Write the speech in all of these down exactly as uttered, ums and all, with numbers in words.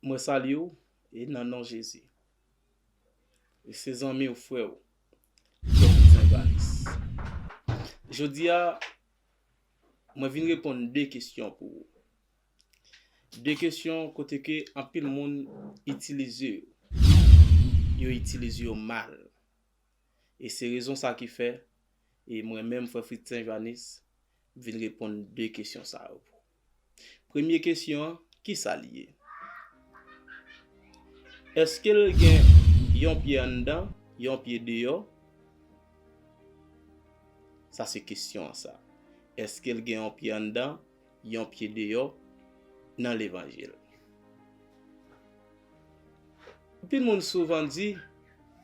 Mwen salye w e nan non Jezi. E se zanmi w, frè w, Jòf Saint Johannes. Jodi a, mwen vin reponn de kesyon pou ou. De kesyon kote ke anpil moun itilize yo. Yo itilize yo mal. E se rezon sa ki fè, e mwen menm, frè Fritz Saint Johannes, vin reponn de kesyon sa yo. Premye kesyon an, kisa l ye? Èske l gen yon pye anndan, yon pye deyò? Sa se kesyon an sa. Èske l gen yon pye anndan, yon pye deyò nan levanjil? Anpil moun souvan di,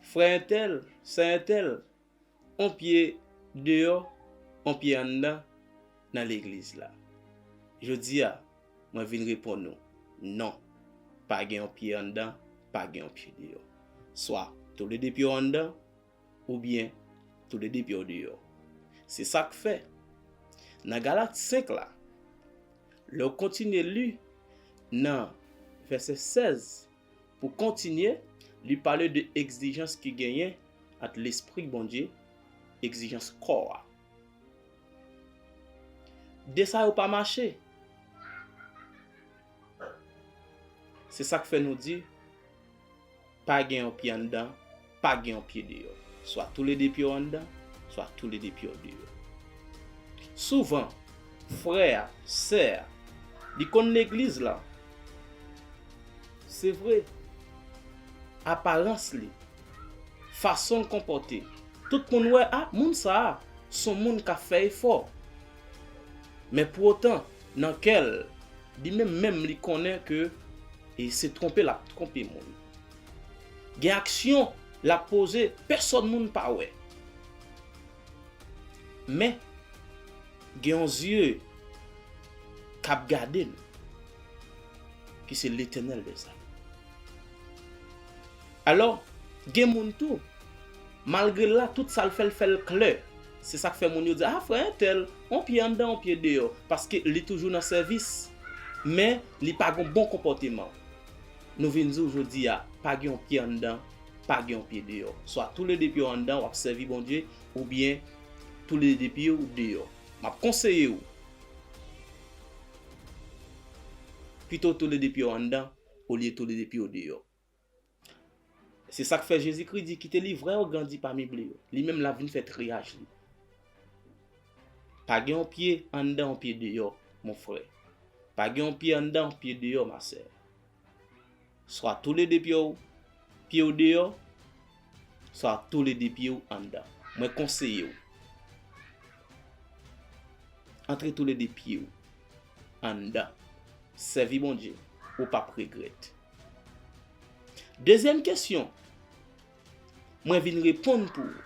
frè entèl, sè entèl, on pye deyò, on pye anndan nan legliz la. Jodi a, mwen vin reponn ou, non, pa gen on pye anndan, pa gen on pye deyò. Swa toulede pye w anndan, oubyen toulede pye w deyò. Se sa k fè, nan Galat senk la, lè w kontinye li nan vèsè sèz, pou kontinye, li pale de egzijans ki genyen ant lespri Bondye, egzijans kò a. De sa yo pa mache. Se sa k fè nou di, pa gen yon pye anndan, pa gen yon pye deyò. Swa toulede pye w anndan, swa toulede pye w deyò. Souvan, frè a, sè a, li konn legliz la. Se vre, aparans li, fason l konpòte, tout moun wè, a, moun sa a, s on moun k ap fè efò. Men pou otan, nan kè l, li menm menm li konnen ke e se twonpe l ap twonpe moun. Gen aksyon l ap poze, pèsòn moun pa wè. Men, gen yon zye k ap gade l, ki se Letènèl dèzame. Alò, gen moun tou, malgre l la, tout sa l fè, l fè l klè. Se sa k fè moun yo di, a, frè entèl, on pye anndan, on pye deyò, paske li toujou nan sèvis, men li pa gen bon konpòteman. Nou vin di w jodi a, pa gen yon pye anndan, pa gen yon pye deyò. Swa toulede pye w anndan, w ap sèvi Bondye, oubyen toulede pye w deyò. M ap konseye w, pito toulede pye w anndan, olye toulede pye w deyò. Se sa k fè Jezikri di, kite livrè yo grandi pami ble yo. Li menm l ap vin fè triyaj li. Pa gen yon pye anndan, yon pye deyò, mon frè. Pa gen yon pye anndan, yon pye deyò, ma sè. Swa toulede pye w, pye w deyò, swa toulede pye w anndan. Mwen konseye w. Antre toulede pye w anndan. Sèvi Bondye, ou p ap regrèt. Dezyèm kesyon, mwen vin reponn pou ou.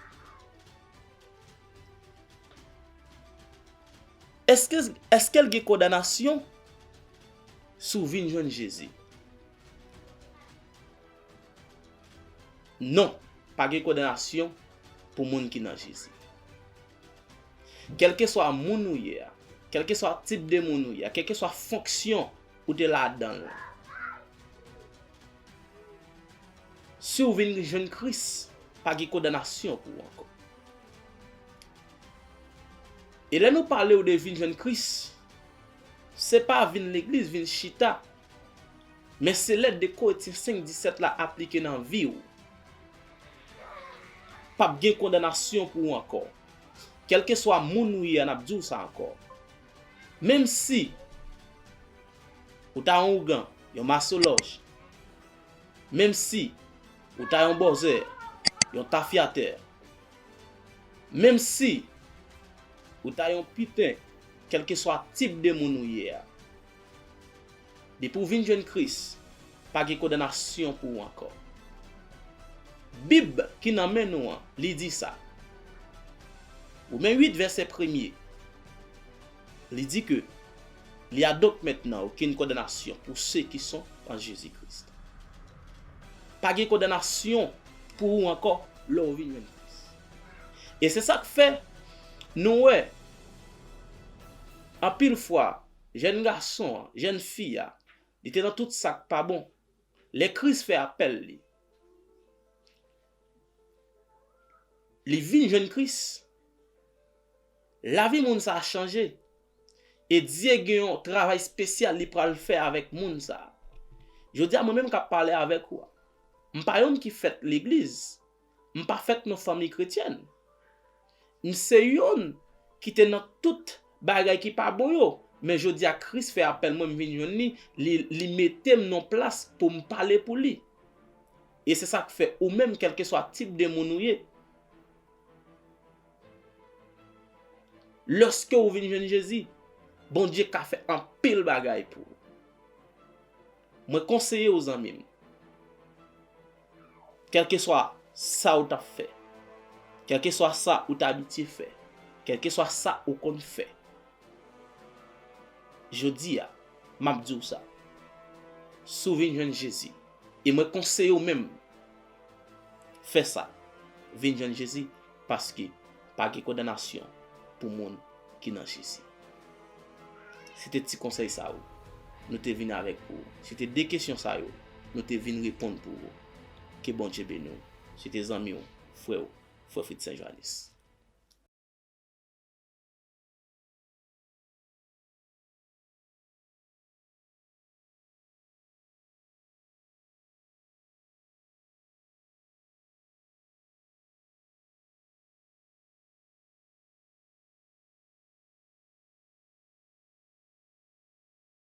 Èske, èske l gen kondanasyon si w vin jwenn Jezi? Non, pa gen kondanasyon pou moun ki nan Jezi. Kèlkeswa moun ou ye a, kèlkeswa tip de moun ou ye a, kèlkeswa fonksyon ou te ladan l, si w vin jwenn Kris, pa gen kondanasyon pou ou ankò. E lè nou pale w de vin jwenn Kris, se pa vin legliz, vin chita, men se lè de Korentyen senk disèt la aplike nan vi w. P ap gen kondanasyon pou ou ankò. Kèlkeswa moun ou ye a, n ap di w sa ankò. Menm si ou ta yon ougan, yon masolòj, menm si ou ta yon bòzè, yon tafyatè, menm si ou ta yon piten, kèlkeswa tip de moun ou ye a, depi w vin jwenn Kris, pa gen kondanasyon pou ou ankò. Bib ki nan men nou an, li di sa. Women uit, vèsè premye, li di ke, il y a donc maintenant aucune condamnation pour ceux qui sont en Jésus-Christ. Pa gen kondanasyon pou ou ankò lè w vin jwenn Kris. E se sa k fè nou wè, anpil fwa, jèn gason an, jèn fi a, li te nan tout sa k pa bon. Lè Kris fè apèl li, li vin jwenn Kris, lavi moun sa a chanje. E Dye gen yon travay espesyal li pral fè avèk moun sa a. Jodi a, mwen menm k ap pale avèk ou a, m pa yonn ki fèt legliz. M pa fèt nan fanmi kretyèn. M se yonn ki te nan tout bagay ki pa bon yo. Men jodi a, Kris fè apèl mwen, m vin jwenn li, li, li mete m nan plas pou m pale pou li. E se sa k fè ou menm, kèlkeswa tip de moun ou ye, lòske ou vin jwenn Jezi, Bondye ka fè anpil bagay pou ou. Mwen konseye w, zanmi m, kèlkeswa sa ou t ap fè, kèlkeswa sa ou t abitye fè, kèlkeswa sa ou konn fè, jodi a, m ap di w sa. Si w vin jwenn Jezi, e mwen konseye w menm, fè sa. Vin jwenn Jezi, paske pa gen kondanasyon pou moun ki nan Jezi. Se te ti konsèy sa yo nou te vin avèk pou ou. Se te de kesyon sa yo nou te vin reponn pou ou. Ke Bondye beni w. Se te zanmi w, frè w, frè Fritz Saint Johannes.